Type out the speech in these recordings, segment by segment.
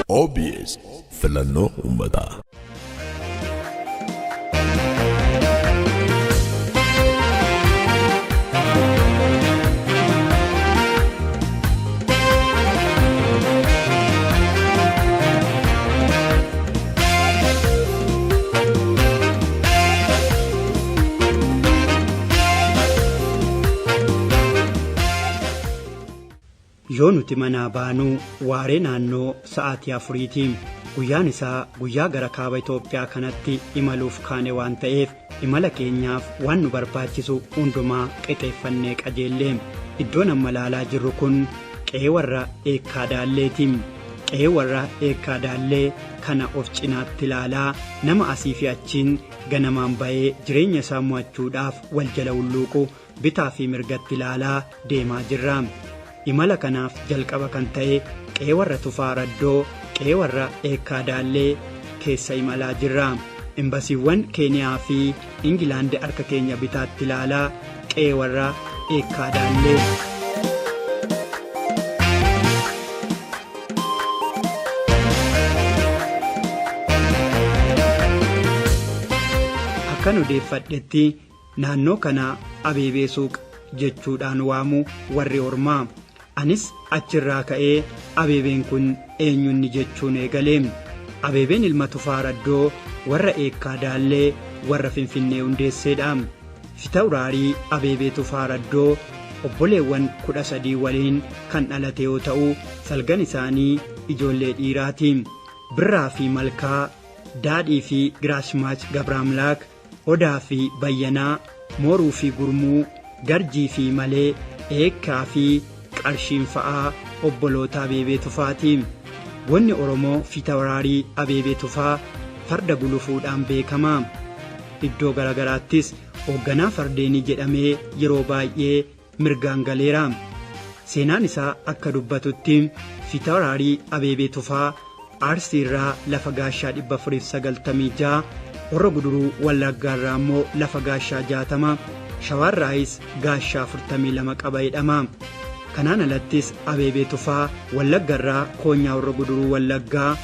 OBS filannoo uummataa. Yoo nuti manaa baanu waaree naannoo sa'aatii afuriiti. Guyyaan isaa guyyaa gara kaaba Itoophiyaa kanatti imaluuf kaane waan ta'eef imala keenyaaf waan nu barbaachisu hundumaa qixeeffannee qajeelle. Iddoon amma ilaalaa jirru kun qe'ee warra Eekkaa Daalleeti. Qe'ee warra Eekkaa Daallee kana of cinaatti ilaalaa nama asii fi achiin ganamaan ba'ee jireenya isaa mo'achuudhaaf wal jala hulluuqu bitaa fi mirgatti ilaalaa deemaa jirra. Imala kanaaf jalqaba kan ta'e qe'ee warra Tufaa Raddoo, qe'ee warra Eekkaa Daallee keessa imalaa jirra. Imbasiiwwan Keeniyaa fi Ingilaandi harka keenya bitaatti ilaalaa qe'ee warra Eekkaa Daallee. Akkan odeeffadhetti naannoo kana Abeebee Suuq jechuudhaan waamu warri ormaa. Anis achirraa ka'ee Abeebeen kun eenyunni jechuun eegale. Abeebeen ilma Tufaa Raddoo warra Eekkaa Daallee warra Finfinnee hundeesseedha. Fitawraarii Abeebee Tufaa Raddoo obboleewwan 13 waliin kan dhalate yoo ta'u, salgan isaanii ijoollee dhiiraati. Birraa fi Malkaa, Daadhii fi Giraashmaach Gabraamlaak, Odaa fi Bayyanaa, Mooruu fi Gurmuu, Garjii fi Malee, Eekkaa fi Qarshiin fa'aa obboloota Abeebee Tufaati. Goonni Oromoo Fiitawraarii Abeebee Tufaa farda gulufuudhaan beekama. Iddoo garagaraattis hoogganaa fardeenii jedhamee yeroo baay'ee mirgaan galeera. Seenaan isaa akka dubbatutti Fiitawraarii Abeebee Tufaa Arsii irraa lafa gaashaa 496, Horro Guduruu Wallaggaa irraa immoo lafa gaashaa 60, Shawaarraayis gaashaa 42 qaba jedhama. Kanaan alattis Abeebee Tufaa Wallagga irraa koonyaa Horro Guduruu Wallaggaa,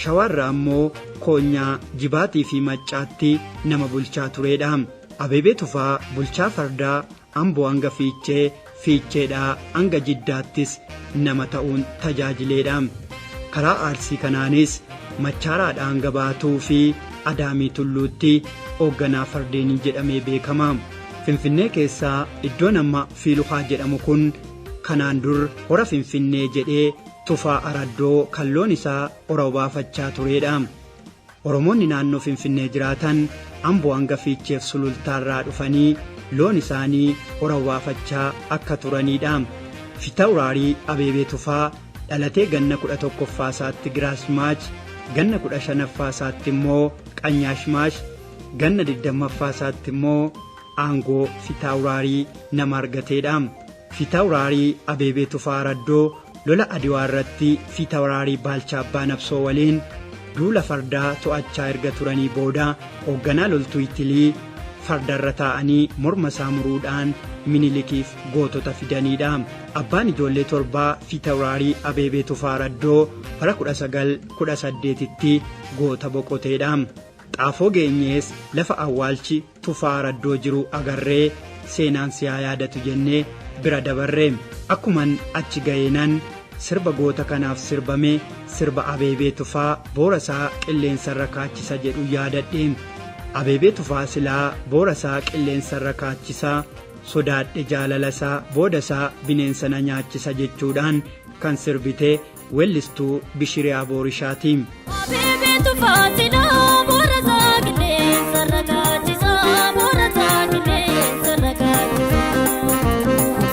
Shawaarraa immoo koonyaa Jibaatii fi Maccaatti nama bulchaa tureedha. Abeebee Tufaa bulchaa fardaa Amboo hanga Fiichee, Fiicheedhaa hanga Jiddaattis nama ta'uun tajaajileedha. Karaa Arsii kanaanis Machaaraadhaa hanga Baatuu fi Adaamii Tulluutti hoogganaa fardeenii jedhamee beekama. Finfinnee keessaa iddoon amma Fiiluhaa jedhamu kun kanaan dur hora Finfinnee jedhee Tufaa Araddoo kan loon isaa hora obaafachaa tureedha. Oromoonni naannoo Finfinnee jiraatan Amboo hanga Fiicheef Sulultaarraa dhufanii loon isaanii hora obaafachaa akka turaniidha. Fitawraarii Abeebee Tufaa dhalatee ganna 11ffaa isaatti Giraazmaach, ganna 15ffaa isaatti immoo Qanyaashmaash, ganna 20ffaa isaatti immoo aangoo Fitawraarii nama argateedha. Fitawraarii Abeebee Tufaa Araddoo lola Adiwaa irratti Fitawraarii Baalchaa Abbaa Nabsoo waliin duula fardaa to'achaa erga turanii booda hoogganaa loltuu Itilii fardarra taa'anii morma isaa muruudhaan Minilikiif gootota fidaniidha. Abbaan ijoollee torbaa Fitawraarii Abeebee Tufaa Araddoo bara 1918tti goota boqoteedha. Xaafoo geenyees lafa awwaalchi Tufaa Araddoo jiru agarree seenaan si haa yaadatu jennee bira dabarre. Akkuman achi ga'eenan sirba goota kanaaf sirbame sirba Abeebee Tufaa boora isaa qilleensarra kaachisa jedhu yaadadhe. Abeebee Tufaa silaa boora isaa qilleensarra kaachisa, sodaadhe jaalala isaa booda isaa bineensa na nyaachisa jechuudhaan kan sirbite weellistuu Bishiriyaa Boorishaati. Abeebee Tufaa silaa boora isaa qilleensarra kaachisa, boora isaa qilleensarra kaachisa.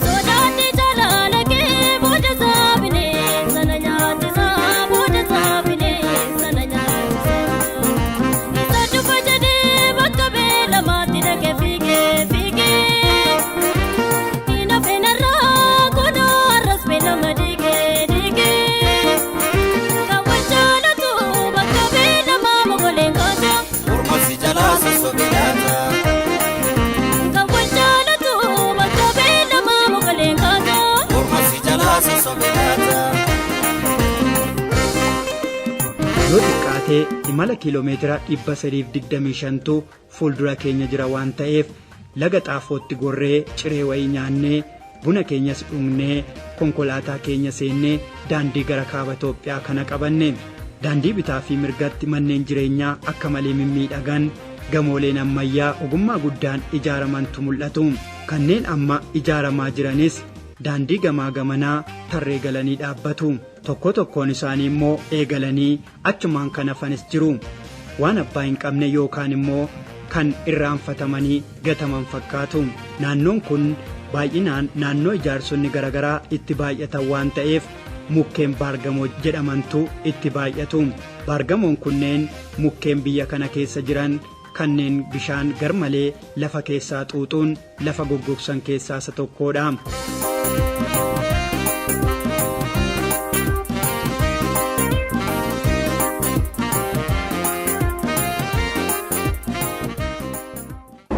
Sodaadhe jaalala kee booda isaa bineensa na nyaachisa, booda isaa bineensa na nyaachisa. Isa dhufa jedhee bakka beelamaatti dhaqee fiigee fiigee. Hin hafeen har'aa kunoo har'as beelama diigee diigee. Kan wal jaalatu bakka beelamaa mogolee. Yoo xiqqaatee imala kiiloomeetira 325tu fuuldura keenya jira waan ta'eef, Laga Xaafootti gorree ciree wayii nyaannee, buna keenyas dhugnee, konkolaataa keenya seennee daandii gara kaaba Itoophiyaa kana qabanne. Daandii bitaa fi mirgatti manneen jireenyaa akka malee mimmiidhagan, gamooleen ammayyaa ogummaa guddaan ijaaramantu mul'atu. Kanneen amma ijaaramaa jiranis daandii gamaa gamanaa tarree galanii dhaabbatu. Tokko tokkoon isaanii immoo eegalanii achumaan kan hafanis jiru. Waan abbaa hin qabne yookaan immoo kan irraanfatamanii gataman fakkaatu. Naannoon kun baay'inaan naannoo ijaarsonni garaagaraa itti baay'atan waan ta'eef, mukkeen baargamoo jedhamantu itti baay'atu. Baargamoon kunneen mukkeen biyya kana keessa jiran kanneen bishaan garmalee lafa keessaa xuuxuun lafa goggogsan keessaa isa tokkodha.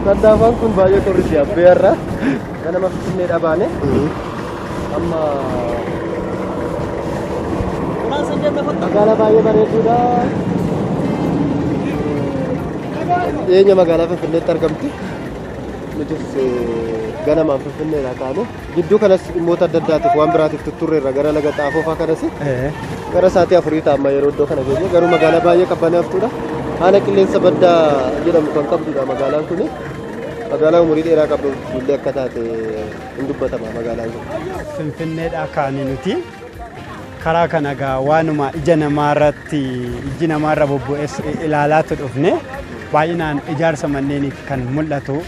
Sandaafaan kun baay'ee qorrisi abbeerra. Ganama Finfinnee baane. Amma magaalaa baay'ee bareedduudha. Dhiyeenya magaalaa Finfinneetti argamti. Nutis ganamaan Finfinneedhaa kaane. Gidduu kanas dhimmoota adda addaatiif waan biraatiif tutturreerra gara Laga Xaafoo fa'aa kanas. Gara sa'aatii 4 ta'a amma yeroo iddoo kana geenye. Garuu magaalaa baay'ee qabbanaaftuudha. Haala qilleensa baddaa jedhamu kan qabdudha magaalaan kuni. Magaalaa umurii dheeraa qabdu illee akka taate hin dubbatama magaalaan kun. Finfinneedhaa kaane nuti karaa kana egaa waanuma ija namaarratti ijji namaarra bobbo'es ilaalaatu dhufne. Baay'inaan ijaarsa manneeniif kan mul'atu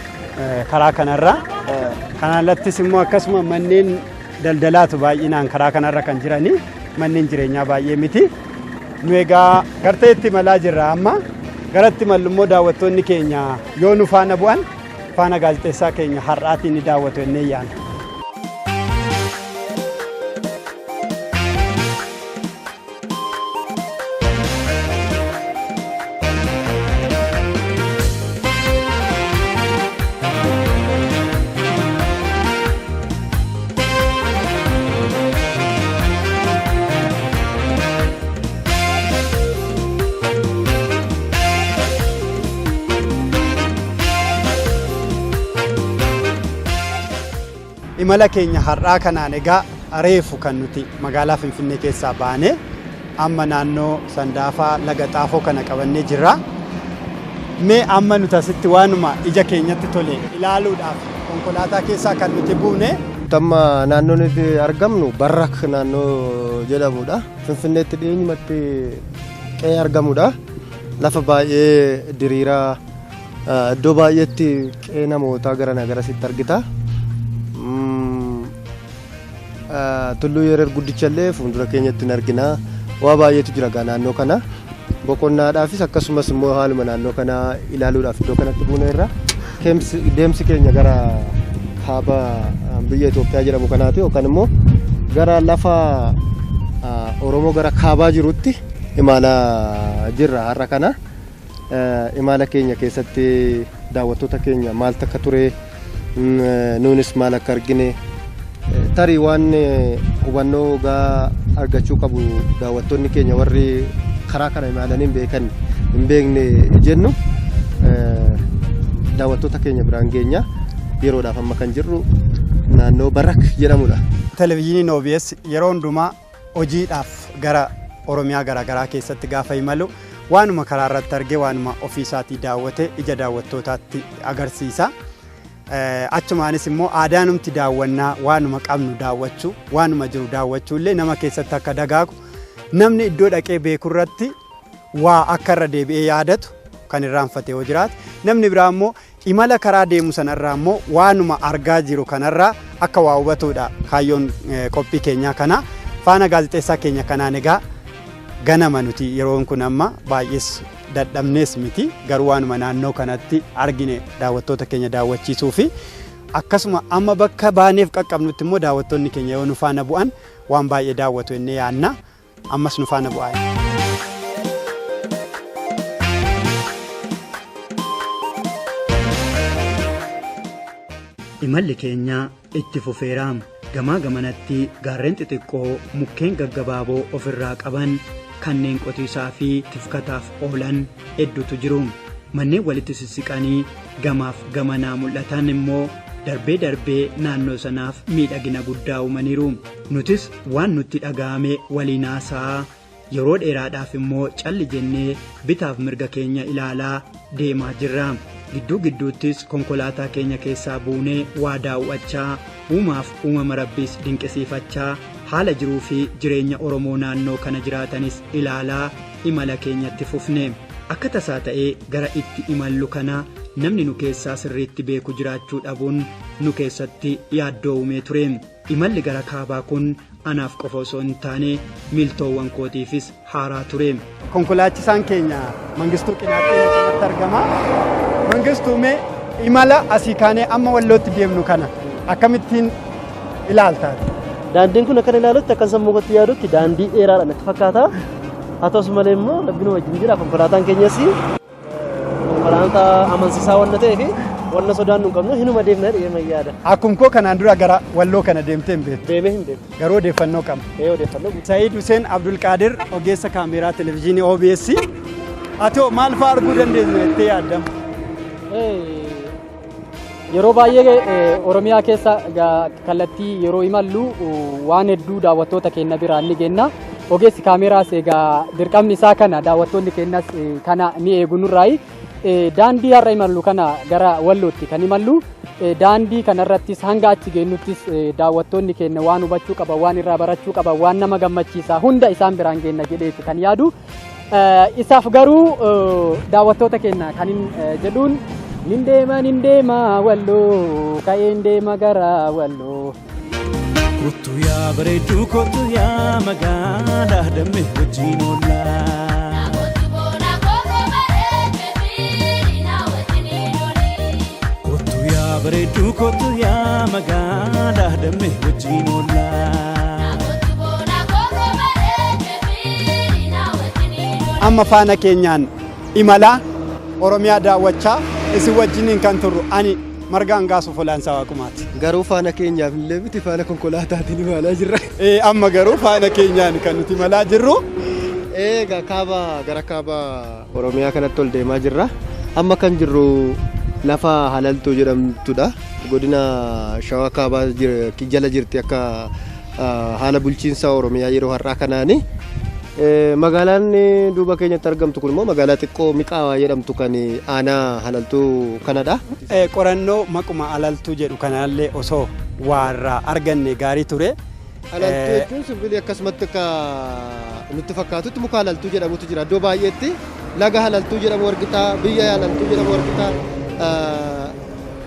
karaa kanarra. Kanaan alattis immoo akkasuma manneen daldalaatu baay'inaan karaa kanarra kan jirani, manneen jireenyaa baay'ee miti. Nu egaa gartee itti imalaa jirra amma. Garatti imallu immoo daawwattoonni keenya yoo nu faana bu'an faana gaazexeessaa keenya har'aatiin ni daawwatu jennee yaadna. Imala keenya har'aa kanaan egaa reefu kan nuti magaalaa Finfinnee keessaa baane amma naannoo Sandaafaa Laga Xaafoo kana qabannee jirra. Mee amma nuti asitti waanuma ija keenyatti tole ilaaluudhaaf konkolaataa keessaa kan nuti buune. Amma naannoo nuti argamnu Barrak naannoo jedhamudha. Finfinneetti dhiyeenyumatti qe'ee argamudha. Lafa baay'ee diriiraa, iddoo baay'eetti qe'ee namootaa gara garasitti argita. Tulluu Yerer guddichallee fuuldura keenyatti hin argina. Waa baay'eetu jira gaa naannoo kana. Boqonnaadhaafis akkasumas immoo haaluma naannoo kanaa ilaaluudhaaf iddoo kanatti buuneerra. Deemsi keenya gara kaaba biyya Itoophiyaa jedhamu kanaati yookaan immoo gara lafa Oromoo gara kaabaa jirutti imalaa jirra har'a kana. Imala keenya keessatti daawwattoota keenya maaltu akka ture, nuunis maal akka argine, tarii waan hubannoo gaa argachuu qabu daawwattoonni keenya warri karaa kana imalanii hin beekan hin beekne jennu daawwattoota keenya biraan geenya. Yeroodhaaf amma kan jirru naannoo Barak jedhamudha. Televezyiiniin OBS yeroo hundumaa hojiidhaaf gara Oromiyaa garaagaraa keessatti gaafa imalu waanuma karaa irratti arge, waanuma ofii isaatii daawwate ija daawwattootaatti agarsiisa. Achumaanis immoo aadaanumti daawwannaa waanuma qabnu daawwachuu, waanuma jiru daawwachuu illee nama keessatti akka dagaagu, namni iddoo dhaqee beeku irratti waa akka irra deebi'ee yaadatu kan irraanfate yoo jiraate, namni biraa immoo imala karaa deemu sanarraa immoo waanuma argaa jiru kanarraa akka waa hubatudha kaayyoon qophii keenyaa kana. Faana gaazexeessaa keenya kanaan egaa ganama nuti yeroon kun amma baay'ees dadhabnees miti, garuu waanuma naannoo kanatti argine daawwattoota keenya daawwachiisuu fi akkasuma amma bakka baaneef qaqqabnutti immoo daawwattoonni keenya yoo nu faana bu'an waan baay'ee daawwatu jennee yaadna. Ammas nu faana bu'aa. Imalli keenya itti fufeera. Gamaa gamanatti gaarreen xixiqqoo mukkeen gaggabaaboo ofirraa qaban kanneen qotiisaa fi tifkataaf oolan hedduutu jiru. Manneen walitti sissiqanii gamaaf gamanaa mul'atan immoo darbee darbee naannoo sanaaf miidhagina guddaa uumaniiru. Nutis waan nutti dhaga'ame waliin haasa'aa yeroo dheeraadhaaf immoo calli jennee bitaaf mirga keenya ilaalaa deemaa jirra. Gidduu gidduuttis konkolaataa keenya keessaa buunee waa daawwachaa uumaaf uumama rabbiis dinqisiifachaa haala jiruu fi jireenya Oromoo naannoo kana jiraatanis ilaalaa imala keenyatti fufne. Akka tasaa ta'ee gara itti imallu kana namni nu keessaa sirriitti beeku jiraachuu dhabuun nu keessatti yaaddoo uumee ture. Imalli gara kaabaa kun anaaf qofa osoo hin taane miiltoowwan kootiifis haaraa ture. Konkolaachisaan keenya Mangistuu Qinaaxxee nutti argama. Mangistuu, mee imala asii kaanee amma Wallootti deemnu kana akkamittiin ilaalta? Daandiin kun akkan ilaalutti, akkan sammuu kootti yaadutti, daandii dheeraadha natti fakkaata. Haa ta'us malee immoo Rabbi nu wajjin jira. Konkolaataan keenyas konkolaataa amansiisaa waan ta'eef wanna sodaannu hin qabnu, hinuma deemna jedhee yaada. Akkuma koo kanaan dura gara Walloo kana deemtee hin beektu. Deemee hin beeku. Garuu odeeffannoo qabna. Ee, odeeffannoo guutuu. Sa'iid Hussein Abdulqaadir, ogeessa kaameeraa televezyiinii OBS. Ati hoo maal fa'aa arguu dandeenya jettee yaaddama? Yeroo baay'ee Oromiyaa keessa kallattii yeroo imallu waan hedduu daawwattoota keenya biraan ni genna. Ogeessi kaameraas egaa dirqamni isaa kana, daawwattoonni keenyas kana ni eegu nurraayi. Daandii har'a imallu kana gara Wallootti kan imallu, daandii kanarrattis hanga achi geenyuttis daawwattoonni keenya waan hubachuu qaban, waan irraa barachuu qaban, waan nama gammachiisaa hunda isaan biraan geenna jedheeti kan yaadu. Isaaf garuu daawwattoota keenya kan hin jedhuun, nin deema, nin deema Walloo, ka'een deema gara Walloo. Kottu yaa bareedduu, kottu yaa magaalaa, dammee wajjin oollaa. Kottu yaa bareedduu, kottu yaa magaalaa, dammee wajjin oollaa. Amma faana keenyaan imalaa Oromiyaa daawwachaa isin wajjiniin kan turru ani Margaa Hangaasuu Folaansaa Waaqumaati. Garuu faana keenyaaf illee miti, faana konkolaataatiin imalaa jirra. Amma garuu faana keenyaan kan nuti imalaa jirru. Egaa kaaba, gara kaaba Oromiyaa kanatti ol deemaa jirra. Amma kan jirru lafa Halaltuu jedhamtudha. Godina Shawaa Kaabaa jala jirti akka haala bulchiinsa Oromiyaa yeroo har'aa kanaani. Magaalaan duuba keenyatti argamtu kun immoo magaalaa xiqqoo Miqaawaa jedhamtu kan aanaa Halaltuu kanadha. Qorannoo maquma Halaltuu jedhu kanallee osoo waarraa arganne gaarii ture. Halaltuu jechuun sibiilii akkasumatti akka nutti fakkaatutti muka halaltuu jedhamutu jira. Iddoo baay'eetti laga Halaltuu jedhamu argita, biyya Halaltuu jedhamu argita.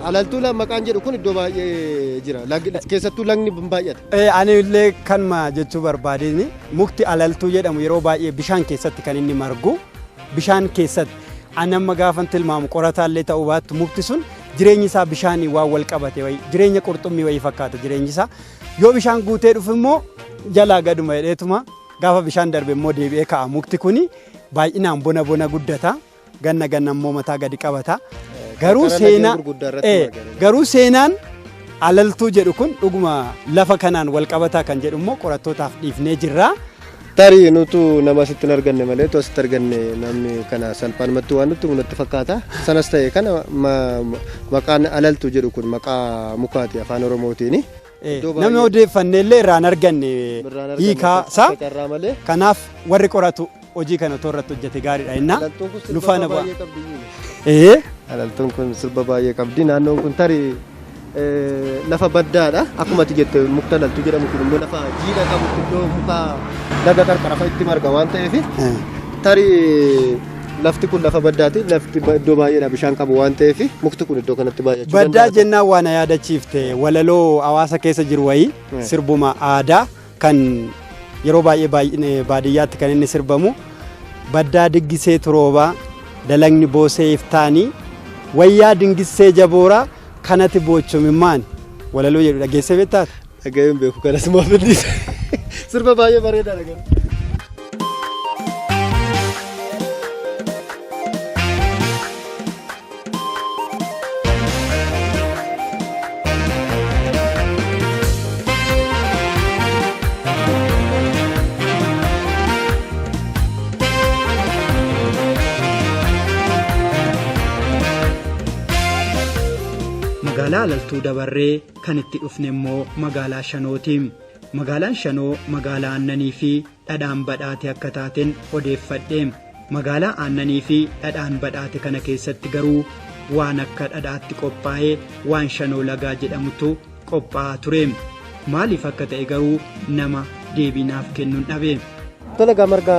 Halaltuu maqaan jedhu kun iddoo baay'ee jira. Keessattuu lagni baay'ata. Ani illee kanuma jechuu barbaadeen, mukti halaltuu jedhamu yeroo baay'ee bishaan keessatti kan inni margu, bishaan keessatti. Ani amma gaafan tilmaamu, qorataallee ta'uu baattu, mukti sun jireenyi isaa bishaanii waan wal qabate wayii, jireenya qurxummii wayii fakkaata jireenyi isaa. Yoo bishaan guutee dhufu immoo jalaa gaduma jedheetuma, gaafa bishaan darbe immoo deebi'ee ka'a. Mukti kuni baay'inaan bona bona guddata, ganna ganna immoo mataa gadi qabata. Garuu Qarqara lageen seenaa gurguddaa irratti marga. Garuu seenaan Halaltuu jedhu kun dhuguma lafa kanaan wal qabataa kan jedhu immoo qorattootaaf dhiifnee jirra. Tarii nutu nama asitti hin arganne malee, tu asitti arganne namni kana salphaanumatti waan nutti natti fakkaata. Sanas ta'e kana maqaan Halaltuu jedhu kun maqaa mukaati afaan Oromootiini. Iddoo Namni baay'ee- odeeffanne illee irraan arganne Irraan arganne hiikaa isaa. akka carraa malee. Kanaaf warri qoratu hojii kana otoo irratti hojjete gaariidha innaa. Halaltuun kun Nu sirba faana bu'a. baay'ee qabdi. Ee Halaltuun kun sirba baay'ee qabdi. Naannoon kun tarii lafa baddaadha. Akkuma ati jette mukti halaltuu jedhamu kun immoo lafa jiidha qabutti, iddoo muka laga qarqara fa'a itti marga waan ta'eef, tarii lafti kun lafa baddaati. Lafti iddoo baay'eedha bishaan qabu waan ta'eef mukti kun iddoo kanatti baay'achuu Baddaa danda'a. jennaan waan na yaadachiifte, walaloo hawaasa keessa jiru wayii, sirbuma aadaa kan yeroo baay'ee baay'ine baadiyyaatti kan inni sirbamu, baddaa diggisee turoobaa, dalagni boosee iftaanii, wayyaa dingissee jabooraa, kanati boochumimmaan, walaloo jedhu dhageessee beektaata? Dhaga'ee hin beeku, kanas maaf dhiise. Sirba baay'ee bareedaadha garuu. Magaalaa Alaltuu dabarree kan itti dhufne immoo magaalaa Shanooti. Magaalaan Shanoo magaalaa aannanii fi dhadhaan badhaate akka taateen odeeffadhe. Magaalaa aannanii fi dhadhaan badhaate kana keessatti garuu waan akka dhadhaatti qophaa'ee waan Shanoo Lagaa jedhamutu qophaa'aa ture. Maaliif akka ta'e garuu nama deebii naaf kennuun dhabe. Tole egaa marga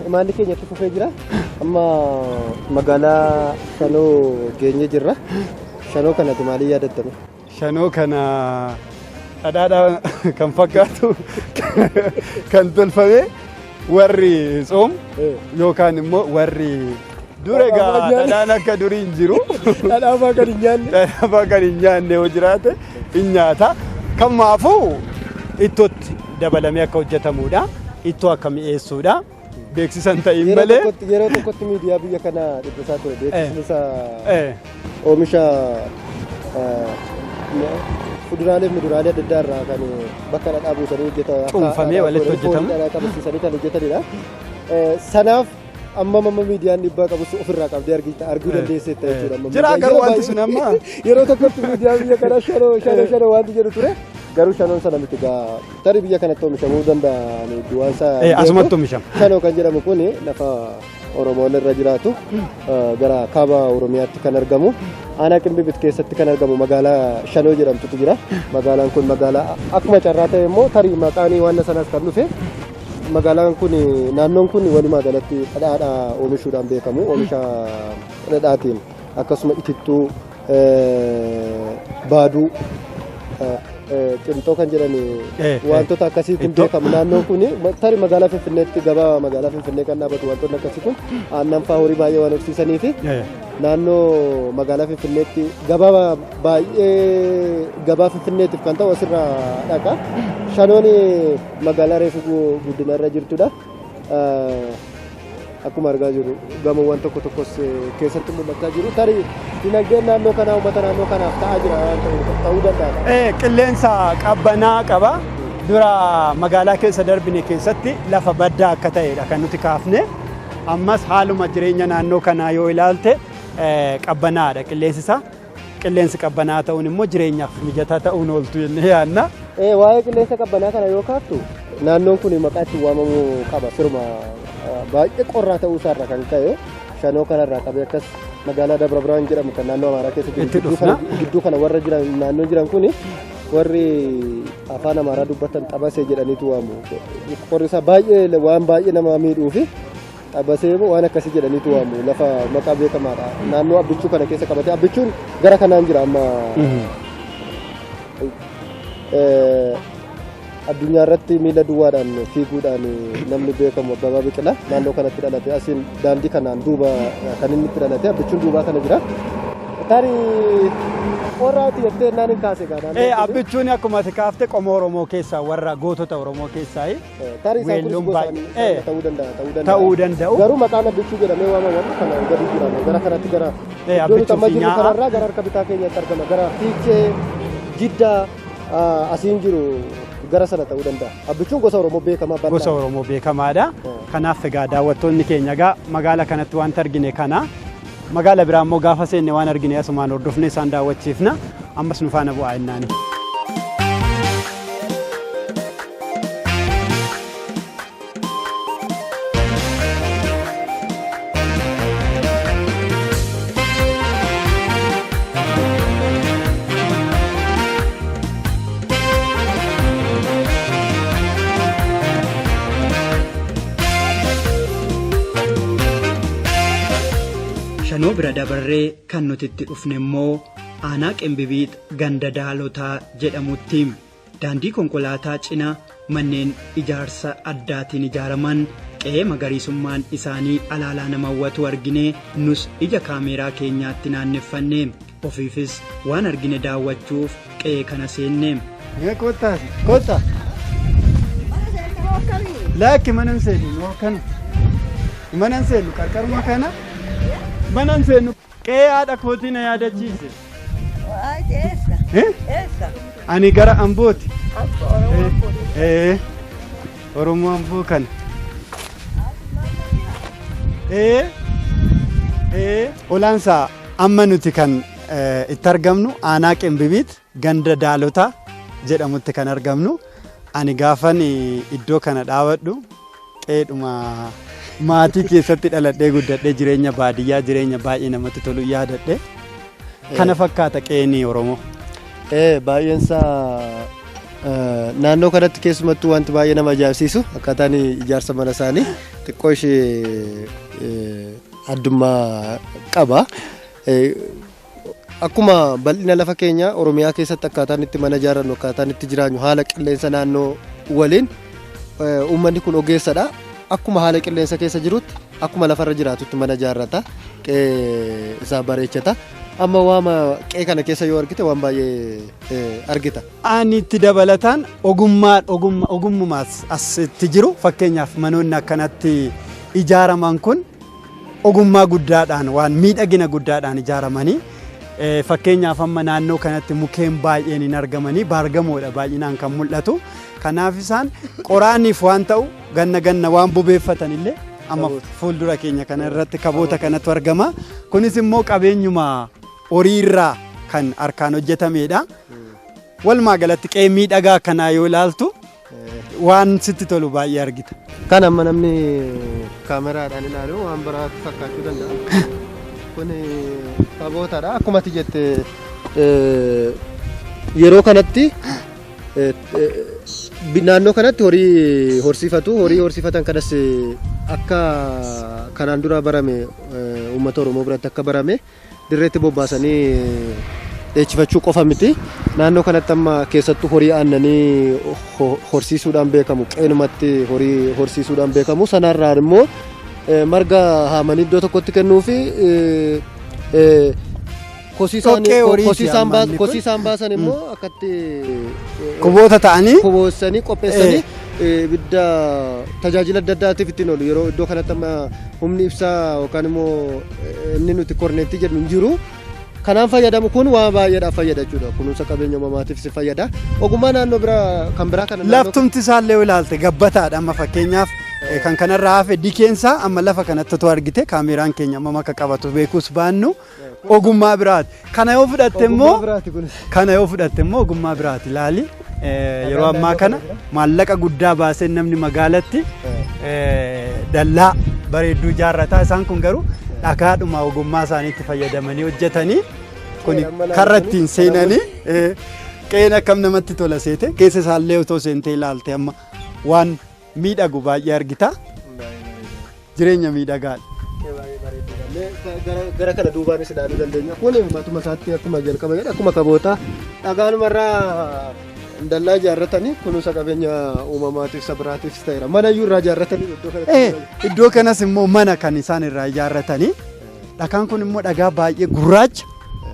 imalli keenya itti fufee jira. Amma magaalaa Shanoo geenye jirra. Shanoo kanatti maaliin yaadattame? Shanoo kana dhadhaadhaan kan fakkaatu kan tolfame warri tsoom yookaan immoo warri dur egaa dhadhaan akka durii hin jiru. Dhadhaa kan hin nyaanne. Dhadhaa kan hin nyaanne yoo jiraate hin nyaata. Kanaafuu ittootti dabalamee akka hojjetamudha. Ittoo akka mi'eessuudha. Beeksisan ta'in malee. Yeroo tokkotti miidiyaa biyya kanaa dhibbisaa ture. Beeksisni isaa oomisha fuduraalee fi muduraalee adda addaa irraa kan bakka dhadhaa buusanii hojjetan. Cuunfamee walitti hojjetamu. Dhadhaa qabsiisanii kan hojjetanidha. Sanaaf amma amma miidiyaan dhiibbaa qabus ofirraa qabdee arguu dandeesseetta jechuudha. Jira garuu wanti sun amma. Yeroo tokkotti miidiyaan biyya kanaa shanoo shanoo shanoo wanti jedhu ture. Garuu shanoon sana miti egaa tarii biyya kanatti oomishamuu danda'an duwwaan isaa. Asumatti oomishama. Shanoo kan jedhamu kun lafa Oromoon irra jiraatu gara kaaba Oromiyaatti kan argamu. Aanaa Qimbibiit keessatti kan argamu magaalaa Shanoo jedhamtutu jira. Magaalaan kun magaalaa akkuma carraa ta'e immoo tarii maqaan waan sanaas kan dhufe magaalaan kun naannoon kun walumaa galatti dhadhaadhaa oomishuudhaan beekamu. Oomisha dhadhaatiin akkasuma itittuu baaduu qimxoo kan jedhan wantoota akkasiitiin beekamu. Naannoon kun tarii magaalaa Finfinneetti gabaa magaalaa Finfinnee kan dhaabatu wantoonni akkasii kun aannan fa'aa horii baay'ee waan horsiisanii fi naannoo magaalaa Finfinneetti gabaa baay'ee gabaa Finfinneetiif kan ta'u asirraa dhaqa. Shanoon magaalaa reefu guddina irra jirtudha. Akkuma argaa jirru gamoowwan tokko tokkos keessatti mul'achaa jiru. Tarii dinagdeen naannoo kanaa uummata naannoo kanaaf ta'aa jira waan ta'uu danda'a. Qilleensa qabbanaa qaba. Dura magaalaa keessa darbine keessatti lafa baddaa akka ta'edha kan nuti kaafne. Ammas haaluma jireenya naannoo kanaa yoo ilaalte qabbanaadha qilleensi isaa. Qilleensi qabbanaa ta'uun immoo jireenyaaf mijataa ta'uun ooltu jennee yaadna. Waa'ee qilleensa qabbanaa kana yoo kaaftu naannoon kun maqaa ittiin waamamuu qaba sirma baay'ee qorraa ta'uu isaarraa kan ka'e Shanoo kanarraa qabee akkas magaalaa Dabra Birhaan jedhamu kan naannoo Amaaraa keessa jiru gidduu kana warra jiran naannoo jiran kun warri afaan Amaaraa dubbatan xabasee jedhaniitu waamu. Qorri isaa baay'ee waan baay'ee nama miidhuu fi xabasee waan akkasii jedhaniitu waamu lafa maqaa beekamaadha. Naannoo Abbichuu kana keessa qabatee Abbichuun gara kanaan jira amma. Addunyaa irratti miila duwwaadhaan fiiguudhaan namni beekamu Abbabaa Biqilaa naannoo kanatti dhalate asiin daandii kanaan duuba kan inni itti dhalate Abbichuun duubaa kana jira. Tarii qorraati jettee naan hin kaase gaa. Abbichuun akkuma ati kaafte qomoo Oromoo keessaa warra gootota Oromoo keessaa Tarii isaan kunis gosa ta'uu danda'a. Ta'uu danda'u. Garuu maqaan Abbichuu jedhamee waamamu kana gadi jira gara kanatti gara iddoo nuti amma jirru kanarraa gara harka bitaa keenyatti argama gara Fiichee Jiddaa asiin jiru gara sana ta'uu danda'a. Abbichuun gosa Oromoo beekamaa bal'aa. Gosa Oromoo beekamaadha. Kanaaf egaa daawwattoonni keenya egaa magaala kanatti wanta argine kana magaala biraa immoo gaafa seenne waan argine asumaan hordofne isaan daawwachiifna. Ammas nu faana bu'aa jennaani. Shanoo bira dabarree kan nuti itti dhufne immoo aanaa Qimbibiit ganda Daalotaa jedhamutti daandii konkolaataa cina manneen ijaarsa addaatiin ijaaraman qe'ee magariisummaan isaanii alaalaa nama hawwatu argine nus ija kaameeraa keenyaatti naanneffanne ofiifis waan argine daawwachuuf qe'ee kana seenne. Kottaa kottaa. Lakki mana hin seennu kana mana hin seennu qarqaruma kana. Mana hin seennu qe'ee haadha kootii na yaadachiise. Ani gara Ambooti. Oromoo Amboo kana. Olaansaa amma nuti kan itti argamnu aanaa Qimbibiit ganda Daalotaa jedhamutti kan argamnu. Ani gaafan iddoo kana dhaabadhu qe'eedhuma maatii keessatti dhaladhee guddadhee jireenya baadiyyaa jireenya baay'ee namatti tolu yaadadhe. Kana fakkaata qe'een Oromoo. Baay'een isaa naannoo kanatti keessumattuu wanti baay'ee nama ajaa'ibsiisu akkaataan ijaarsa mana isaanii xiqqoo ishee addummaa qaba. Akkuma bal'ina lafa keenya Oromiyaa keessatti akkaataan itti mana ijaarrannu akkaataan itti jiraannu haala qilleensa naannoo waliin uummanni kun ogeessadha. Akkuma haala qilleensa keessa jirutti akkuma lafarra jiraatutti mana ijaarrata qe'ee isaa bareechata. Amma waama qe'ee kana keessa yoo argite waan baay'ee argita. Ani itti dabalataan ogummaas asitti jiru fakkeenyaaf manoonni akkanatti ijaaraman kun ogummaa guddaadhaan waan miidhagina guddaadhaan ijaaramanii fakkeenyaaf amma naannoo kanatti mukkeen baay'een hin argamanii baargamoodha baay'inaan kan mul'atu. Kanaaf isaan qoraaniif waan ta'u ganna ganna waan bobeeffatan illee amma fuuldura keenya kana irratti kaboota kanatu argama. Kunis immoo qabeenyuma horiirraa kan harkaan hojjetamedha. Walumaa galatti qe'ee miidhagaa kanaa yoo ilaaltu waan sitti tolu baay'ee argita. Kan amma namni kaameraadhaan ilaalu waan biraatti fakkaachuu danda'a. Kun kabootadha. Akkuma ati jette yeroo kanatti naannoo kanatti horii horsiifatu. Horii horsiifatan kanas akka kanaan dura barame uummata Oromoo biratti akka barame dirreetti bobbaasanii dheechifachuu qofa miti. Naannoo kanatti amma keessattuu horii aannanii horsiisuudhaan beekamu. Qeenumatti horii horsiisuudhaan beekamu. Sanarraan immoo marga haamanii iddoo tokkotti kennuu fi kosii isaan baasan immoo akkatti kuboota ta'anii kuboosanii qopheessanii ibidda tajaajila adda addaatiif ittiin oolu. Yeroo iddoo kanatti amma humni ibsaa yookaan immoo inni nuti korneettii jennu hin jiru. Kanaan fayyadamu kun waan baay'eedhaaf fayyada jechuudha. Kunuunsa qabeenya uumamaatiif si fayyada. Ogummaa naannoo biraa kan biraa kana Laftumti isaallee ilaalte gabbataadha amma fakkeenyaaf kan kanarraa hafe dikeensaa amma lafa kanatti otoo argite kaameraan keenya amma akka qabatu beekuus baannu ogummaa biraati. Kana yoo fudhatte immoo kana yoo fudhatte immoo ogummaa biraati ilaali. Yeroo ammaa kana maallaqa guddaa baasee namni magaalatti dallaa bareedduu ijaarrataa isaan kun garuu dhagaadhuma ogummaa isaaniitti fayyadamanii hojjetanii kun karra ittiin seenanii qe'een akkam namatti tola seete keessa isaallee otoo seentee ilaalte amma waan miidhagu baay'ee argita. Jireenya miidhagaadha. Gara kana duubaanis ilaaluu dandeenya. Kun matuma isaatti akkuma jalqaba jedha akkuma kaboota dhagaanumarraa dallaa ijaarratanii kunuunsa qabeenya uumamaatiif sabiraatiifis ta'eera. Mana iyyuu irraa ijaarratanii iddoo kanatti. Iddoo kanas immoo mana kan isaan irraa ijaarratanii dhagaan kun immoo dhagaa baay'ee gurraacha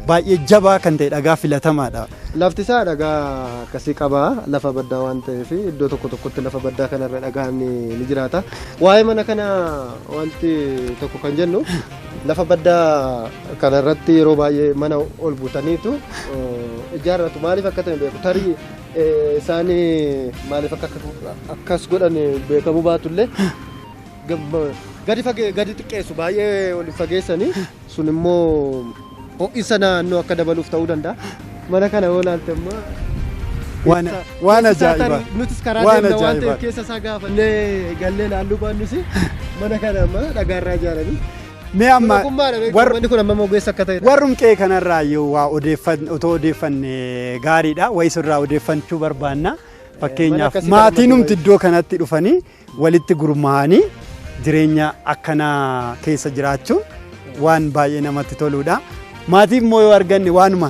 baay'ee jabaa kan ta'e dhagaa filatamaadha. Lafti isaa dhagaa akkasii qaba. Lafa baddaa waan ta'eef iddoo tokko tokkotti lafa baddaa kanarra dhagaan ni jiraata. Waa'ee mana kana wanti tokko kan jennu lafa baddaa kanarratti yeroo baay'ee mana ol butaniitu ijaarratu. Maaliif akka ta'e beeku. Tarii isaan maaliif akkas godhan beekamuu baatullee gadi xiqqeessu baay'ee ol fageessanii sun immoo ho'isa naannoo akka dabaluuf ta'uu danda'a. Mana kana yoo ilaalte immoo waan ajaa'ibaa. Nutis karaa deemna waan ta'eef keessa isaa gaafannee gallee ilaalluu baannus mana kana amma dhagaarraa ijaaranii. Mee amma manni kun amma ogeessa akka ta'edha. Warrum qe'ee kanarraa yoo waa otoo odeeffanne gaariidha. Wayis irraa odeeffachuu barbaanna. Fakkeenyaaf maatiin iddoo kanatti dhufanii walitti gurmaa'anii jireenya akkanaa keessa jiraachuun waan baay'ee namatti toludha. Maatii immoo yoo arganne waanuma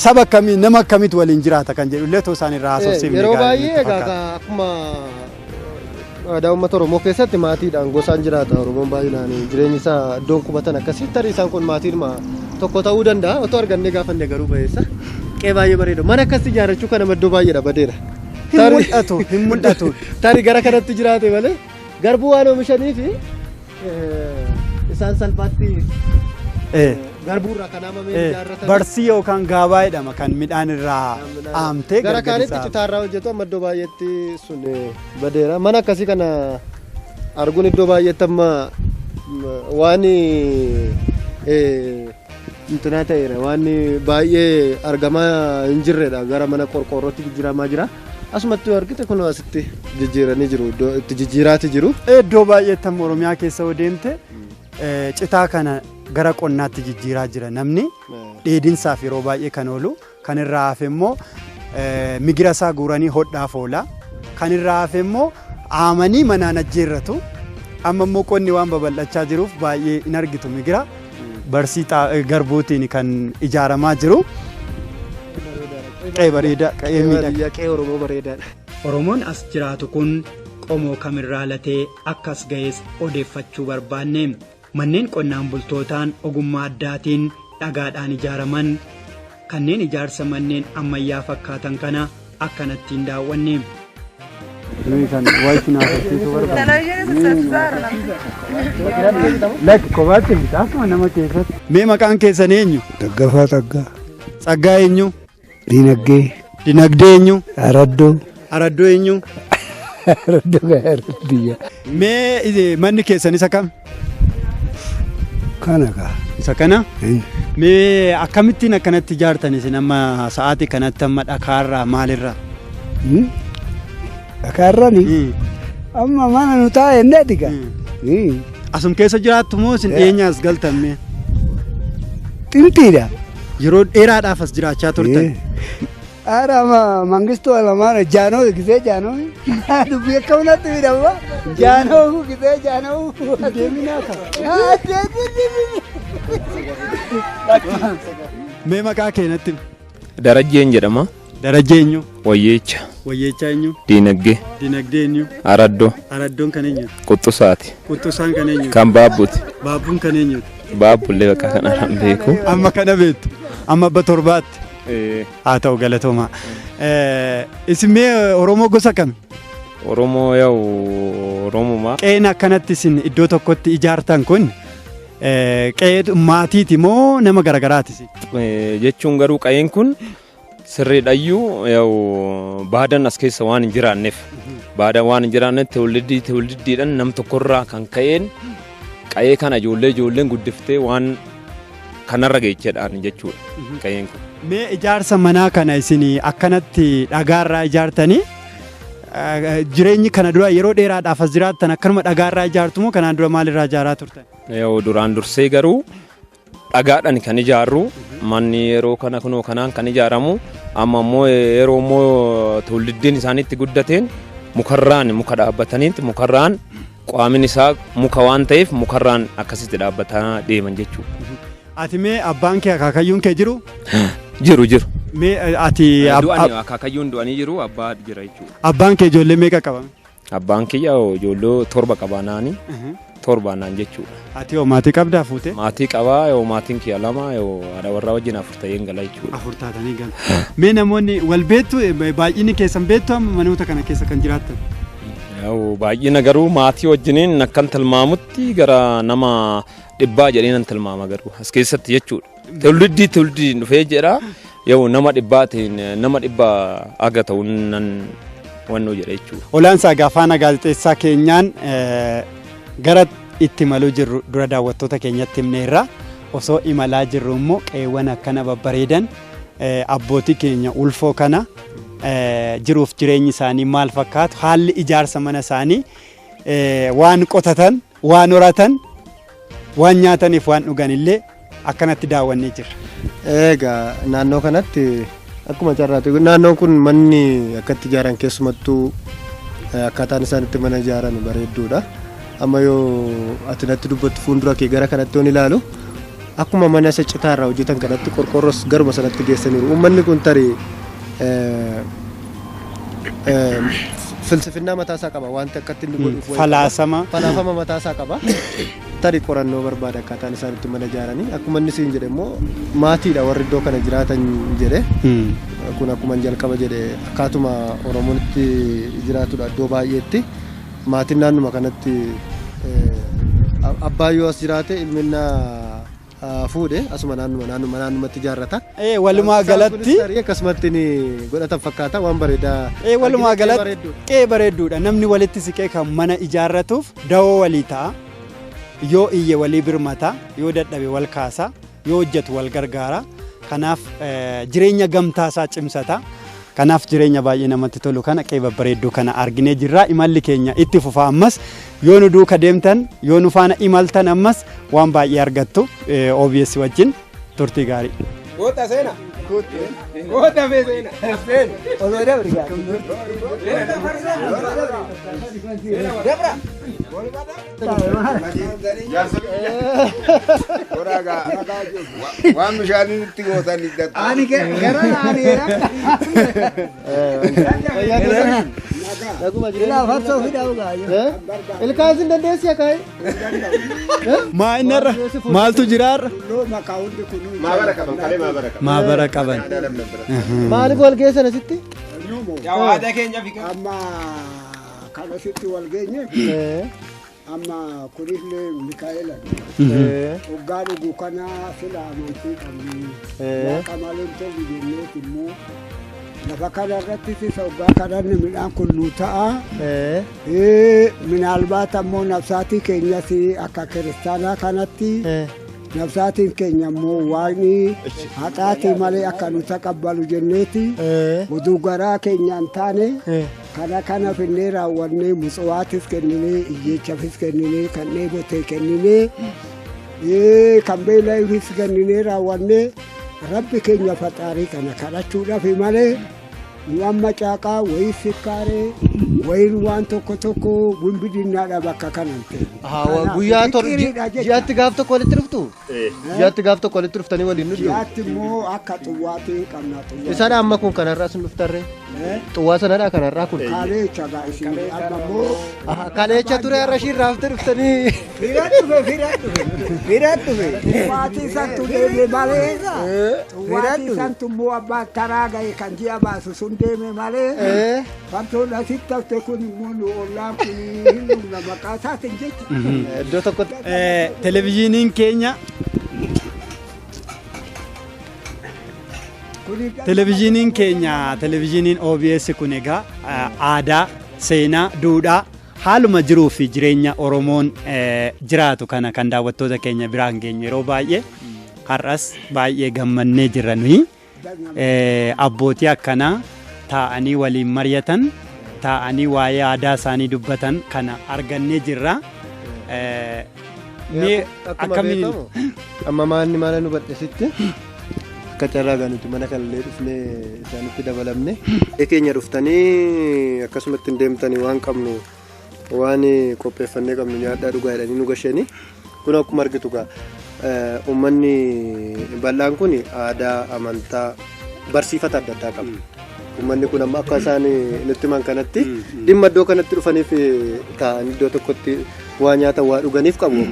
saba akkamii nama akkamiitu waliin jiraata kan jedhu illee otoo isaan irraa haasofsiifne Yeroo baay'ee egaa akkuma aadaa uummata Oromoo keessatti maatiidhaan gosaan jiraata. Oromoon baay'inaan jireenyi isaa iddoon qubatan akkasii tarii isaan kun maatiidhuma tokko ta'uu danda'a. Otoo argannee gaafanne garuu bayeessa. Qe'ee baay'ee bareeda. Mana akkasii ijaarrachuu kana iddoo baay'eedha badeera. Hin mul'atu hin mul'atu. Tarii gara kanatti jiraate malee garbuu waan oomishaniif isaan salphaatti garbuurraa kan haamamee ijaarratan. Barsii yookaan gaabaa jedhama kan midhaan irraa haamtee gara kaanitti citaarraa hojjetu amma iddoo baay'eetti sun badeera. Mana akkasii kana arguun iddoo baay'eetti amma waan Intinaa ta'eera waan baay'ee argamaa hin jirredha gara mana qorqoorrootti jijjiiramaa jira. Asumatti yoo argite kun asitti jijjiiranii jiru iddoo itti jijjiiraati jiru. Iddoo baay'eetti amma Oromiyaa keessa yoo deemte citaa kana gara qonnaatti jijjiiraa jira namni. Dheedinsaaf yeroo baay'ee kan oolu kan irraa hafe immoo migira isaa guuranii hodhaaf oola. Kan irraa hafe immoo haamanii manaan ajjeerratu. Amma immoo qonni waan babal'achaa jiruuf baay'ee hin argitu migira. Barsii garbuutiin kan ijaaramaa jiru. Qe'ee bareedaa, qe'ee miidhagaa. Qe'ee Oromoo bareedaadha. Oromoon as jiraatu kun qomoo kamirraa latee akkas ga'es odeeffachuu barbaanne. Manneen qonnaan bultootaan ogummaa addaatiin dhagaadhaan ijaaraman kanneen ijaarsa manneen ammayyaa fakkaatan kana akkanattiin daawwanne. Nuyi kan waayiti naafachisuu barbaanne. Lakki kophaatti miti akkuma nama keessatti. Mee maqaan keessan eenyu? Daggafaa Tsaggaa. Tsaggaa eenyu? Dinagdee. Dinagdee eenyu? Araddoo. Araddoo eenyu? Araddoo Gaaradiyya. Mee manni keessan isa kam? Kana kaa. Isa kana? Mee akkamittiin akkanatti ijaartan isin amma sa'aatii kanatti amma dhakaarraa maalirraa? Dhakaarrani? Amma mana nu taa'e inni gaa. Asum keessa jiraattu moo isin dhiyeenya as galtan mee? Xintiidha. Yeroo dheeraadhaaf as jiraachaa turtan. Ara mangistuu alamaan jaanoo gisee jaanoo dubbii akka kanatti miidhama jaanoo gisee jaanoo deeminaa ta'a. Mee maqaa kee natti himi. Darajjeen jedhama. Darajjee eenyu? Wayyeecha. Wayyeechaa eenyu? Diinagdee. Dinagdee eenyu? Araddoo. Araddoon kan eenyuti? Quxxusaati. Quxxusaan kan eenyuti? Kan baabbuuti. Baabbuun kan eenyuti? Baabbullee bakka kanarraan beeku. Amma kana beektu. Amma abba torbaatti. Haa ta'u galatoomaa. Isin mee Oromoo gosa kami? Oromoo yaa'u Oromumaa. Qe'een akkanatti isin iddoo tokkotti ijaartan kun qe'ee maatiiti moo nama garagaraati? Jechuun garuu qe'een kun sirriidhayyuu yaa'u baadan as keessa waan hin jiraanneef baadan waan hin jiraanneef teewliddii teewliddiidhaan nam tokkorraa kan ka'een qe'ee kana ijoollee ijoolleen guddiftee waan kanarra geechedhaan jechuudha qe'een kun. Mee ijaarsa manaa kana isin akkanatti dhagaarraa ijaartanii jireenyi kana dura yeroo dheeraadhaaf as jiraattan akkanuma dhagaarraa ijaartu moo kanaan dura maalirraa ijaaraa turtan? Yoo duraan dursee garuu dhagaadhaan kan ijaarru manni yeroo kana kunoo kanaan kan ijaaramu amma immoo yeroo immoo tuulliddiin isaaniitti guddateen mukarraan muka dhaabbataniitti mukarraan qaamin isaa muka waan ta'eef mukarraan akkasitti dhaabbataa deeman jechuudha. Ati mee abbaan kee akaakayyuun kee jiru? Jiru jiru. Mee ati Du'anii akaakayyuun du'anii jiru abbaa jira jechuudha. Abbaan kee ijoollee meeqa qaba? Abbaan kiyya ijoollee torba qaba naani. Torba naan jechuudha. Ati hoo maatii qabdaa fuute? Maatii qabaa yoo maatiin kiyya lama yoo haadha warraa wajjin afur ta'een gala jechuudha. Afur taatanii gala. Mee namoonni wal beektu baay'inni keessan beektu amma manoota kana keessa kan jiraattan? Baay'ina garuu maatii wajjiniin akkan tilmaamutti gara nama dhibbaa jedhee nan tilmaama garuu as keessatti jechuudha. Tuuliddii tuuliddii dhufee jedha yoo nama dhibbaatiin nama dhibbaa aga ta'u nan wannoo jedha jechuudha. Olaansaa Gaafaana gaazexeessaa keenyaan gara itti imaluu jirru dura daawwattoota keenyatti himneerra. Osoo imalaa jirru immoo qe'eewwan akkana babbareedan abbootii keenya ulfoo kana jiruuf jireenyi isaanii maal fakkaatu haalli ijaarsa mana isaanii waan qotatan waan horatan waan nyaataniif waan dhugan illee akkanatti daawwannee jirra. Egaa naannoo kanatti akkuma carraatti naannoon kun manni akkatti ijaaran keessumattuu akkaataan isaan itti mana ijaaran bareedduudha. Amma yoo ati natti dubbattu fuuldura kee gara kanatti yoon ilaalu akkuma mana isa citaarraa hojjetan kanatti qorqoorroos garuma sanatti geessaniiru. Uummanni kun tarii filsifinnaa mataasaa qaba wanti akkatti inni godhuuf wayii qaba. Falaasama. Falaasama mataasaa qaba. Tarii qorannoo barbaada akkaataan isaan itti mana ijaaranii akkuma inni siin jedhe immoo maatiidha warri iddoo kana jiraatan jedhe. Kun akkuma jalqaba jedhe akkaatuma Oromoon itti jiraatudha iddoo baay'eetti. Maatiin naannuma kanatti abbaan yoo as jiraate ilmi fuudhe asuma naannuma naannuma naannumatti ijaarrata. Walumaa galatti akkasumatti ni godhatan fakkaata waan bareedaa. Walumaa galatti qe'ee bareedduudha namni walitti siqee kan mana ijaarratuuf dawoo walii ta'a. Yoo iyye walii birmata yoo dadhabe wal kaasa Yoo hojjetu wal gargaara. Kanaaf jireenya gamtaa isaa cimsata. Kanaaf jireenya baay'ee namatti tolu kana qe'ee babbareedduu kana arginee jirra. Imalli keenya itti fufa ammas yoo nu duuka deemtan yoo nu faana imaltan ammas waan baay'ee argattu OBS wajjin turtii gaarii. Goota seena. Goota fee seena. Osoo dabri gaa. Dabra. Waan bishaanii nutti gootan iddatti. Ani gara aaniira. Farsoo fidaa dhugaa. Ilkaan sin dandeessi akaayi? Maa inni irra maaltu jira irra? Maabara qaban kalee maabara qaban. Maabara qaban. Maaliif wal geessan asitti? Aadaa keenya fi Amma kan asitti wal geenye amma kunillee Mikaa'ela. Hoggaa dhugu kana sila amantii qabnu. Waaqa malee tolu jenneet immoo lafa kana irrattis isa hoggaa kadhanne midhaan kun nu ta'a. Minaalbaat ammoo nafsaatii keenyas akka kiristaanaa kanatti nafsaatiin keenya immoo waaqni haxaatii malee akka nu taqabbalu jenneeti oduu garaa keenyaan taane kana kana finnee raawwannee mutsuwaatis kenninee iyyeechafis kenninee kan dheebotee kenninee kan beela'eefis kenninee raawwannee rabbi keenya faxaarii kana kadhachuudhaaf malee nu amma caaqaa wayii sikkaaree wayiin waan tokko tokko wimbidinnaadha bakka kanan ta'e. Guyyaa ji'aatti gaaf tokko walitti dhuftu? Ji'aatti gaaf tokko walitti dhuftanii waliin dhuftu? Ji'aatti immoo akka xuwwaatii qabna xuwwaa. Isaadha amma kun kanarraa sun dhuftarree? Xuwwaa sanadha kanarraa kun? Kaleecha gaa isin amma immoo. Kaleecha ture har'a ishiin raaftee dhuftanii. Fira dhufe fira dhufe fira dhufe. Xuwwaatii santu deeme malee. Xuwwaatii santu immoo abbaa taraa ga'e kan ji'a baasu sun deeme malee. Farsoon asitti hafte kun immoo nu ollaan kun hin dhumna maqaa isaatiin jecha. Iddoo tokkotti. Televezyiiniin keenya Televezyiiniin keenya televezyiiniin OBS kun egaa aadaa, seenaa, duudhaa haaluma jiruu fi jireenya Oromoon jiraatu kana kan daawwattoota keenya biraan geenyu yeroo baay'ee har'as baay'ee gammannee jirra nuyi. Abbootii akkanaa taa'anii waliin mari'atan taa'anii waa'ee aadaa isaanii dubbatan kana argannee jirra. Mee akkamiin amma maanni maala nu badhesitti akka carraa gaa nuti mana kanallee dhufnee isaanitti dabalamne. Keenya dhuftanii akkasumatti hin deemtanii waan qabnu waan qopheeffannee qabnu nyaadhaa dhugaa jedhanii nu gashanii kun akkuma argitu gaa uummanni bal'aan kun aadaa amantaa barsiifata adda addaa qaba. Uummanni kun amma akka isaan nutti himan kanatti dhimma iddoo kanatti dhufaniif taa'anii iddoo tokkotti waa nyaatan waa dhuganiif qabu.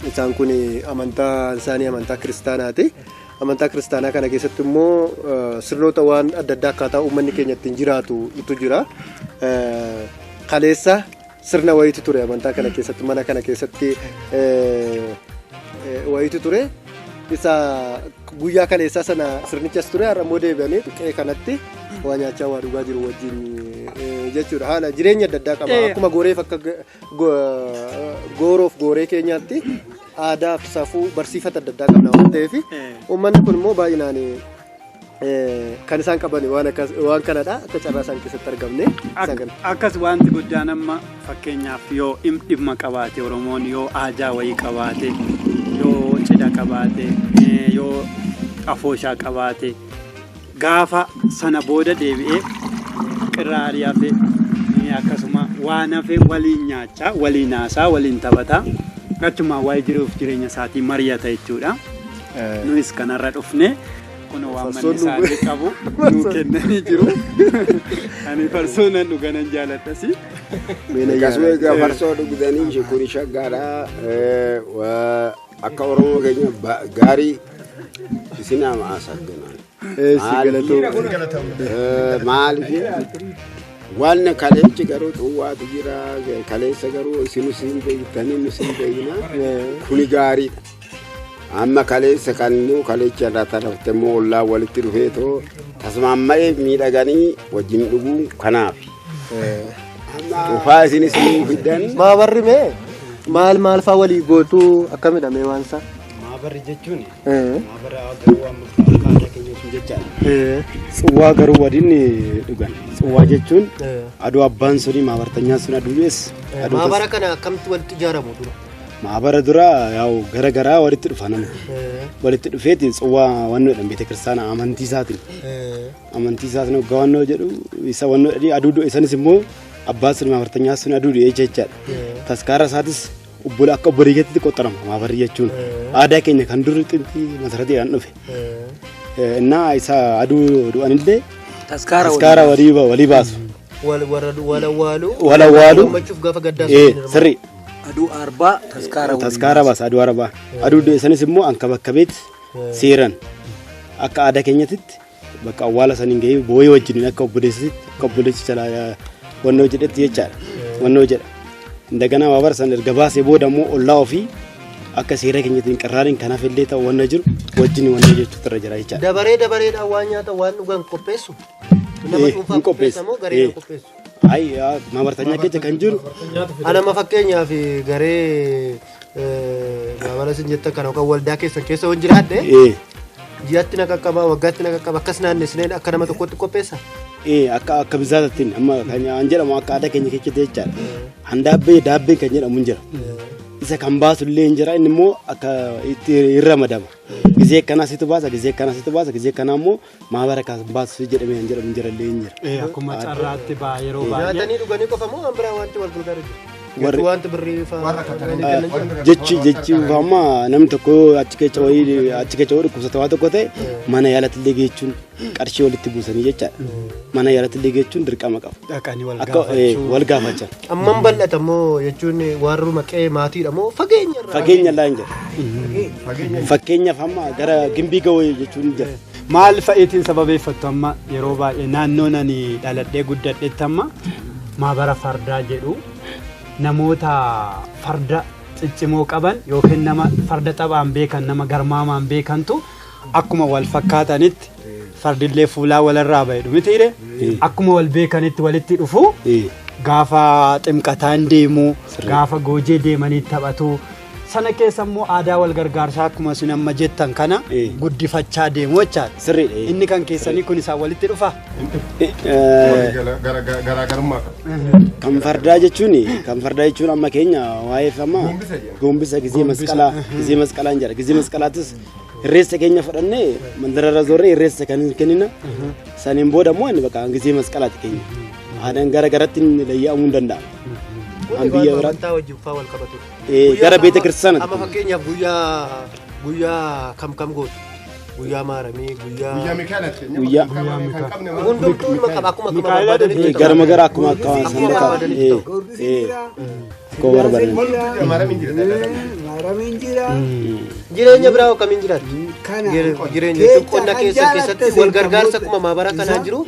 Isaan kun amantaa isaanii amantaa kiristaanaati. Amantaa kiristaanaa kana keessatti immoo sirnoota waan adda addaa akkaataa uummanni keenya ittiin jiraatu jira. Kaleessa sirna wayiitu ture amantaa kana keessatti mana kana keessatti wayiitu ture. Isa guyyaa kaleessaa sana sirnichas ture har'a immoo deebi'anii qe'ee kanatti waa nyaachaa waa dhugaa jiru wajjin jechuudha. Haala jireenya adda addaa qaba. Akkuma gooreef akka gooroof gooree keenyaatti aadaa fi safuu barsiifata adda addaa qabna waan ta'eef uummanni kun immoo baay'inaan kan isaan qaban waan kanadha akka carraa isaan keessatti argamne. Akkas wanti guddaan amma fakkeenyaaf yoo dhimma qabaate Oromoon yoo aadaa wayii qabaate yoo cidha qabaate yoo afooshaa qabaate gaafa sana booda deebi'ee qirraarii hafe akkasuma waan hafe waliin nyaachaa waliin haasaa waliin taphataa achumaan waa'ee jiruuf jireenya isaatii mari'ata jechuudha. Nuyis kanarra dhufne kun waan manni isaanii qabu nuu kennanii jiru. Ani farsoo nan dhuga nan jaaladhasi. Akkasuma egaa farsoo dhugdanii kuni shaggaadha. Akka Oromoo keenya gaarii isin asagganaan. Maaliif waan kaleechi garuu xuwwaatu jira kaleessa garuu isin isin beektanii nu isin beekna kuni gaariidha. Amma kaleessa kan immoo kaleecha irraa tarafte immoo ollaa walitti dhufee too tasmaamma'ee miidhaganii wajjin dhuguu kanaaf. Dhufaa isin isin fiddan. Maabarri mee maal maal faa walii gootuu akkamidha mee waan isaa? Maabarri jechuun maabara garuu amma akka aadaa keenya sun jechaadha. Tsawwaa garuu waliin dhugan. Tsawwaa jechuun aduu abbaan suni maabartanyaan sun aduu du'es. Aduu Maabara kana akkamitti walitti ijaaramu dura? Maabara dura yaa'u gara garaa walitti dhufa namni. Walitti dhufeeti tsawwaa wannoo jedhan beete kiristaana amantii isaatiin. Amantii isaatiin hoggaa wannoo jedhu isa wannoo jedhanii aduu du'e sanis immoo abbaan sun maabartanyaa sun aduu du'e jechaadha. Taskaara isaatis obbola akka obboleeyyatti qoxxarama maabarri jechuun. Aadaa keenya kan dur xintii masaratiidhaan dhufe. Innaa isa aduu du'anillee Taskaara taskaara walii baasu. Wal warra wal awwaalu. Wal awwaalu. Gammachuuf gaafa gaddaa Sirrii. Aduu arbaa taskaara waliin Taskaara baasa aduu arbaa. Aduu du'e sanis immoo ankabakkabeet seeran akka aadaa keenyatitti bakka awwaala saniin gahee booyee wajjin akka obboleessatti akka obboleessi wannoo jedhetti jechaadha. Wannoo jedha. Indaganaa maabara san erga baasee booda immoo ollaa ofii akka seera keenyatiin qarraariin kanaaf illee ta'u wanna jiru wajjin wanna jechuutu irra jira jechaadha. Dabaree dabareedhaan waan nyaatan waan dhugan qopheessu. Nama dhuunfaa Hin qopheessa qopheessu. moo garee qopheessu? Ayi maabartanyaa keessa kan jiru Anama fakkeenyaaf garee maabara isin jettan kana yookaan waldaa keessan keessa waan jiraadhe ji'atti na qaqqaba waggaatti na qaqqaba akkas naannessineen akka nama tokkotti qopheessa. Akka akka bizaatatti amma kan an jedhamu akka aadaa keenya keessatti jechaadha. Handaabbee daabbeen kan jedhamu hin jira. Isa kan baasu illee hin jira inni immoo akka itti hin ramadama. Gizee akkanaa situ baasa gizee akkanaa situ baasa gizee akkanaa immoo maabara kan baasu jedhamee kan jedhamu hin jira illee hin jira. Akkuma carraatti ba'a yeroo baay'ee. Nyaatanii dhuganii qofa moo waan biraa wanti wal gargaaru jira? Warri- Wanti birrii fa'aa. Jechi jechi amma namni tokko achi keessa wayii achi keessa wayii dhukkubsata waa tokko ta'e mana yaalatti illee geechuun qarshii walitti buusanii jechaadha. Mana yaalatti illee geechuun dirqama qabu. Dhaqanii wal Akka gaafachuu. wal gaafachaa. Amman bal'ata moo jechuun warri maqee maatiidha moo fageenya irraa? Fageenya illee hin jira. Fakkeenyaaf amma gara gimbii ga'oo jechuun jira. Maal fa'iitiin sababeeffattu amma yeroo baay'ee naannoon ani dhaladhee guddadhetti amma maabara fardaa jedhu namoota farda ciccimoo qaban yookiin nama farda taphaan beekan nama garmaamaan beekantu akkuma wal fakkaatanitti fardillee fuulaa walarraa ba'edhu mitiire akkuma wal beekanitti walitti dhufu gaafa ximqataan deemu gaafa goojee deemanii taphatu sana keessa immoo aadaa wal gargaarsaa akkuma isin amma jettan kana guddifachaa deemu jechaadha. Sirriidha. Inni kan keessanii kun isaan walitti dhufa. Garaagarummaa qaba. Kan fardaa jechuun kan fardaa jechuun amma keenya waa'ee amma gombisa gizee masqalaa gizee masqalaa hin jira gizee masqalaattis hirreessa keenya fudhannee mandararra zoorree hirreessa kan kennina saniin booda immoo inni bakka gizee masqalaati keenya aadaan gara garatti inni layya'amuu hin danda'a. An biyya biraatti Amantaa wajjin fa'aa wal qabatudha. Gara beeta kiristaanaatti. Amma fakkeenyaaf guyyaa guyyaa kam kam gootu? Guyyaa maaramii guyyaa. Guyyaa Mikaa'elaatti. Guyyaa Hundumtuu ilma qaba akkuma akkuma barbaadanitti ta'u. Garuma gara akkuma akka Akkuma sandaqa barbaadanitti ta'u. akkuma barbaadan. Maaramiin jira. Jireenya biraa akkamiin jiraattu? Kana. Jireenya jechuun qonna keessa keessatti wal gargaarsa akkuma maabara kanaa jiru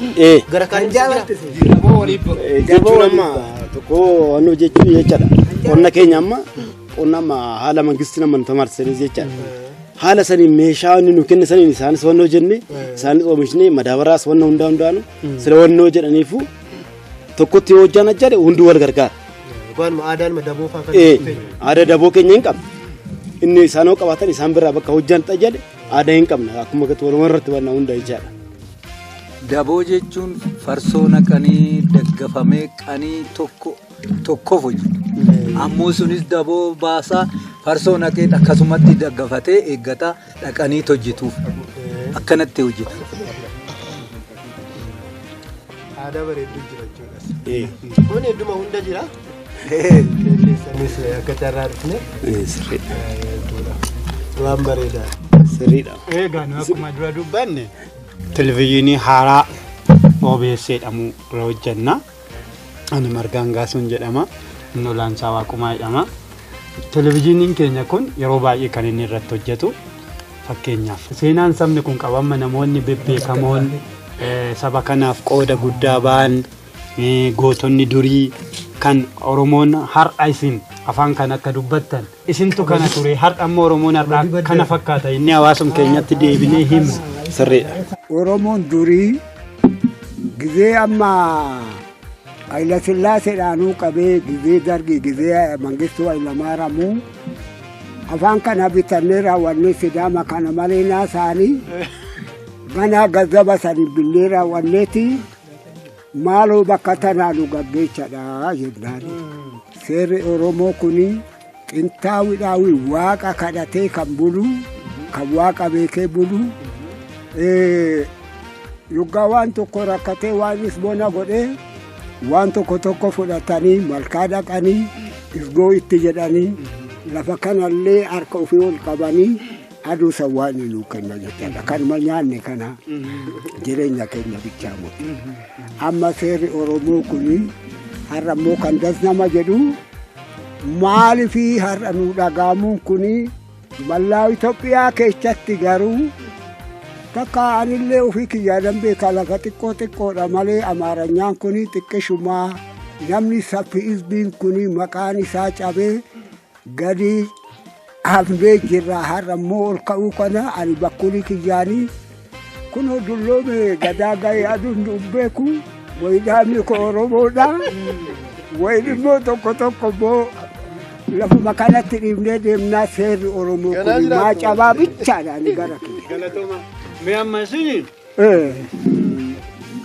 gara Kan kaanitti jira. jaalatte Jechuun amma tokko wannoo jechuun jechaadha. Qonna keenya amma qonna amma haala mangistii nama nu tamarsisanis jechaadha. Haala saniin meeshaa inni nu kenne saniin isaanis wannoo jenne isaanis oomishne madaabaraas wanna hundaa hundaanu sila wannoo jedhaniifu tokkotti yoo hojjaan ajjaadhe hunduu wal gargaara. Waanuma aadaan daboo fa'aa kan Aadaa daboo keenya hin qabne. Inni isaan hoo qabaatan isaan biraa bakka hojjaan xajjade aadaa hin qabne akkuma gati walumaa irratti wanna hunda jechaadha. Daboo jechuun farsoo naqanii daggafamee qanii tokko tokkoof hojjetu. Ammoo sunis daboo baasaa farsoo naqee akkasumatti daggafatee eeggataa dhaqanii hojjetuuf. Akkanatti hojjetu. Aadaa bareedduu jira jechuudha. Kun hedduma hunda jira. Keessanis akka carraa dhufne. Waan bareedaa. Sirriidha. Egaa nu akkuma dura dubbanne televizyiinii haaraa OBS jedhamu irra hojjenna. Ani Margaan Gaasuun jedhama. Inni Olaansaa Waaqumaa jedhama. Televizyiiniin keenya kun yeroo baay'ee kan inni irratti hojjetu fakkeenyaaf seenaan sabni kun qabama namoonni bebbeekamoon saba kanaaf qooda guddaa ba'an gootonni durii kan Oromoon har'a isin afaan kan akka dubbattan isintu kana ture har'a ammoo Oromoon har'a kana fakkaata inni hawaasum keenyatti deebinee himna. Sirriidha. Oromoon durii gizee amma Hayilasillaasee dhaanuu qabee gizee dargii gizee Mangistuu Hayilamaaraamuu Afaan kana bitannee raawwannee Sidaama kana malee naasaanii ganaa gazzaba sanii binnee raawwanneeti maaloo bakka tanaa nu gaggeechadha jennaan. Seerri Oromoo kuni qintaawidhaawi waaqa kadhatee kan bulu, kan waaqa beekee bulu. Yoggaa waan tokko rakkatee waan isboona godhee waan tokko tokko fudhatanii malkaa dhaqanii isgoo itti jedhanii lafa kanallee harka ofii ol qabanii aduu san waan nuu kenna jechaadha. Kanuma nyaanne kana jireenya keenya bichaa muti. Amma seerri Oromoo kuni har'a immoo kan das nama jedhu maaliifii har'a nu dhagaamuun kuni mallaa Itoophiyaa keessatti garuu takka anillee ofii kiyyaadan beekaa lafa xiqqoo xiqqoodha malee Amaaranyaan kuni xiqqishumaa namni saffi isbiin kuni maqaan isaa cabee gadi hafnee jirra. Har'a immoo ol ka'uu kana ani bakkulii kiyyaanii kunoo dulloome gadaa ga'ee aduun hin beeku wayiidhaamni koo Oromoodha. Wayiin immoo tokko tokko immoo lafuma kanatti dhiibnee deemnaa seerri Oromoo kun maa cabaa bichaadha ani gara kiyya. Galatooma. Mee amma isin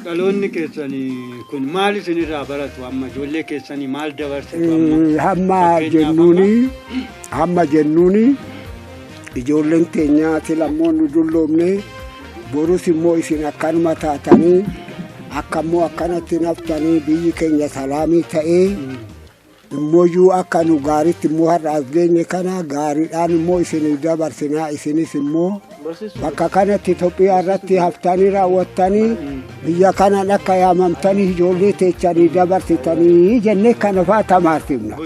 dhaloonni keessanii kun maal isinirraa baratu amma ijoollee keessanii maal dabarsitu amma? Hamma jennuuni hamma jennuuni ijoolleen teenya silammoo nu dulloomne borus immoo isin akkanuma taatanii akka immoo akkanatti naftanii biyyi keenya salaamii ta'ee immoo akka nu gaariitti immoo har'a as geenye kana gaariidhaan immoo isin dabarsinaa isinis immoo bakka kanatti Itoophiyaa irratti haftanii raawwattanii biyya kanaan akka yaamamtanii ijoollee teechanii dabarsitanii jennee kana fa'aa tamaarsifna.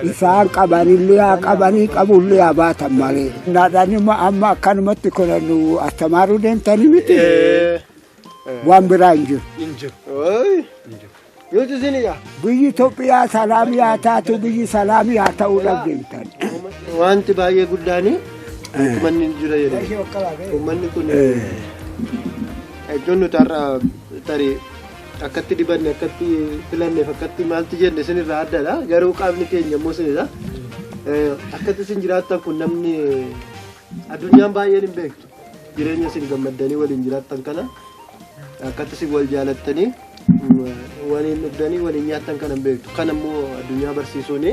Isaan qabanillee haa qabanii qabullee haa baatan malee. Naadhaan amma akkanumatti kuna nu astamaaruu deemtanii miti. Waan biraa hin jiru. Hin jiru. Biyyi Itoophiyaa salaamii haa taatu biyyi salaamii haa ta'uudhaaf deemtan. Wanti baay'ee guddaani uummanni jira jedhee. Uummanni kun iddoon nuti har'a tarii akkatti dibanne akkatti filanneef akkatti maalti jenne isinirraa addadha. Garuu qaamni keenya immoo isinidha. Akkatti isin jiraattan kun namni addunyaan baay'een hin beektu. Jireenya isin gammaddanii waliin jiraattan kana akkatti isin wal jaalattanii waliin dhugdanii waliin nyaattan kana hin beektu. Kan immoo addunyaa barsiisuun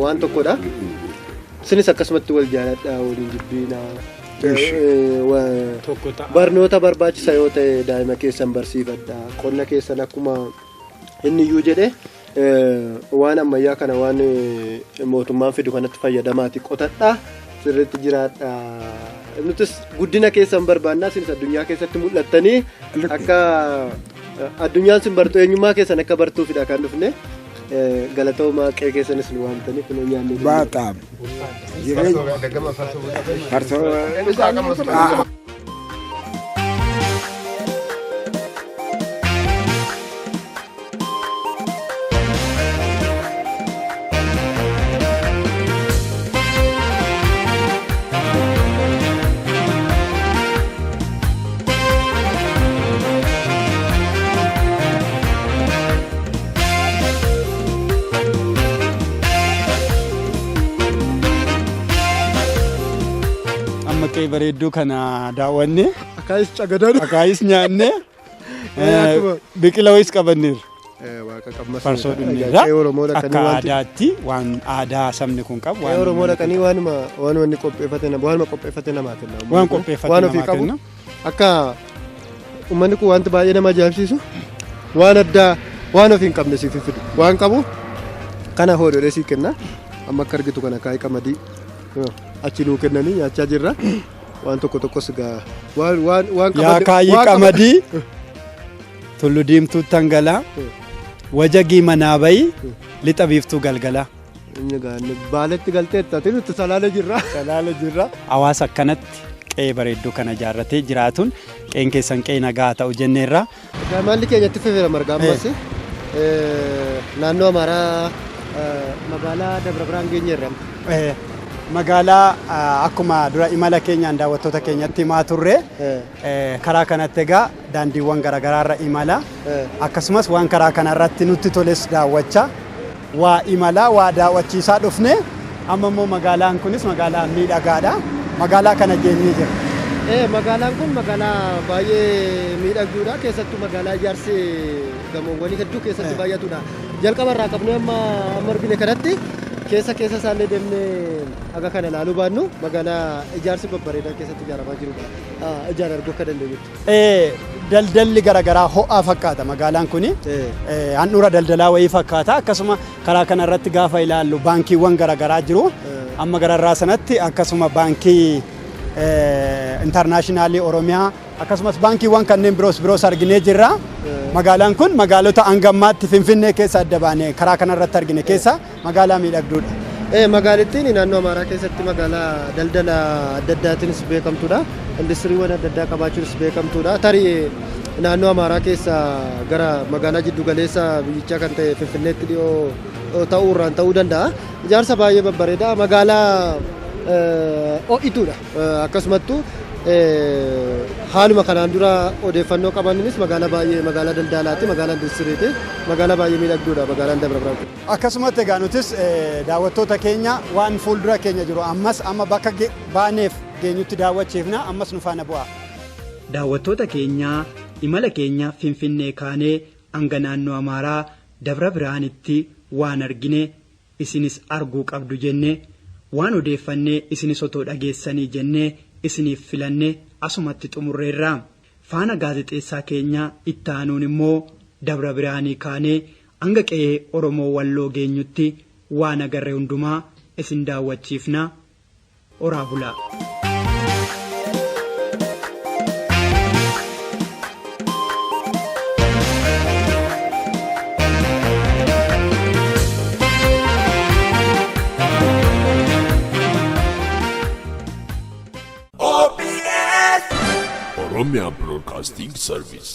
waan tokkodha. Isinis akkasumatti wal jaaladhaa waliin jibbiinaa. Barnoota barbaachisa yoo ta'e daa'ima keessan barsiifadhaa. Qonna keessan akkuma inni iyyuu jedhe waan ammayyaa kana waan mootummaan fidu kanatti fayyadamaati qotadhaa sirriitti jiraadhaa. Nutis guddina keessan barbaannaa isinis addunyaa keessatti mul'attanii akka addunyaan isin bartu eenyummaa keessan akka bartuufidha kan dhufne. Galatoomaa qe'ee keessanis nu waamtanii kun nyaanne. Baataam. Jireenya. Farsoo. Amma qe'ee bareedduu kana daawwanne. Akaayis cagadan. Akaayis nyaanne. Biqila wayiis qabanneerra. Waaqa qabmas. Farsoo dhugneerra. Qe'ee Oromoo dhaqanii Akka wanti aadaatti waan aadaa sabni kun qabu. Qe'ee Oromoo dhaqanii waanuma waanuma inni qopheeffate waanuma qopheeffate namaa kenna. Waan qopheeffate Waan ofii namaa qabu. kenna. Akka uummanni kun wanti baay'ee nama ajaa'ibsiisu waan addaa waan ofii hin qabne siif hin fidu. Waan qabu kana hoododhee siif kenna. Amma akka argitu kana akaayii qamadii achi nuu kennanii nyaachaa jirra. Waan tokko tokkos egaa waan waan waan Yaa kaayii waan qamadii tullu diimtuu tangalaa wajagii manaa bayi lixa biiftuu galgalaa. Inni egaa inni baaletti galteetta ati nuti salaala jirra. Salaala jirra. Hawaasa akkanatti qe'ee bareedduu kana ijaarratee jiraatuun qe'een keessan qe'ee nagaa ta'u jenneerra. Egaa maalli keenyatti fefeera marga ammas naannoo Amaaraa magaalaa Dabra Birhaan geenyeerra. Magaalaa akkuma dura imala keenyaan daawwattoota keenyatti himaa turre karaa kanatti egaa daandiiwwan garaagaraarra imala akkasumas waan karaa kanarratti nutti toles daawwachaa waa imalaa waa daawwachiisaa dhufne Amma immoo magaalaan kunis magaalaa miidhagaadha. Magaalaa kana geenyee jira. Magaalaan kun magaalaa baay'ee miidhagduudha. Keessattuu magaalaa ijaarsi gamoowwanii hedduu keessatti baay'atudha. Jalqaba irraa qabnee amma amma argine kanatti keessa keessa isaallee deemnee haga kana ilaaluu baannu magaalaa ijaarsi babbareedaa keessatti ijaaramaa jirudha. Ijaan arguu akka dandeenyutti. Daldalli garaagaraa ho'aa fakkaata magaalaan kuni. Handhuura daldalaa wayii fakkaata. Akkasuma karaa kanarratti gaafa ilaallu baankiiwwan garaagaraa jiru. Amma gararraa sanatti akkasuma baankii intarnaashinaalii Oromiyaa akkasumas baankiiwwan kanneen biroos biroos arginee jirra. Magaalaan kun magaalota hangammaatti Finfinnee keessa adda baanee karaa kanarratti argine keessa magaalaa miidhagduudha. Magaalittiin naannoo Amaaraa keessatti magaalaa daldala adda addaatiinis beekamtuudha. Industiriiwwan adda addaa qabaachuunis beekamtuudha. Tarii naannoo Amaaraa keessa gara magaalaa jiddu galeessa biyyichaa kan ta'e Finfinneetti dhiyoo ta'uu irraan ta'uu danda'a. Ijaarsa baay'ee babbareedaa magaalaa ho'ituudha. Akkasumattuu haaluma kanaan dura odeeffannoo qabaninis magaalaa baay'ee magaalaa daldalaati, magaalaa industiriiti, magaalaa baay'ee miidhagduudha magaalaan Dabra Birhaan. Akkasumatti egaa nutis daawwattoota keenya waan fuuldura keenya jiru ammas amma bakka baaneef geenyutti daawwachiifna ammas nu faana bu'a. Daawwattoota keenyaa imala keenya Finfinnee kaanee hanga naannoo Amaaraa Dabra Birhaanitti waan argine isinis arguu qabdu jenne waan odeeffannee isinis otoo dhageessanii jennee isiniif filanne asumatti xumurreerra. Faana gaazexeessaa keenya itti aanuun immoo Dabra Birhaanii kaanee hanga qe'ee Oromoo Walloo geenyutti waan agarre hundumaa isin daawwachiifna. Oraa bulaa. Oromia Broadcasting Service.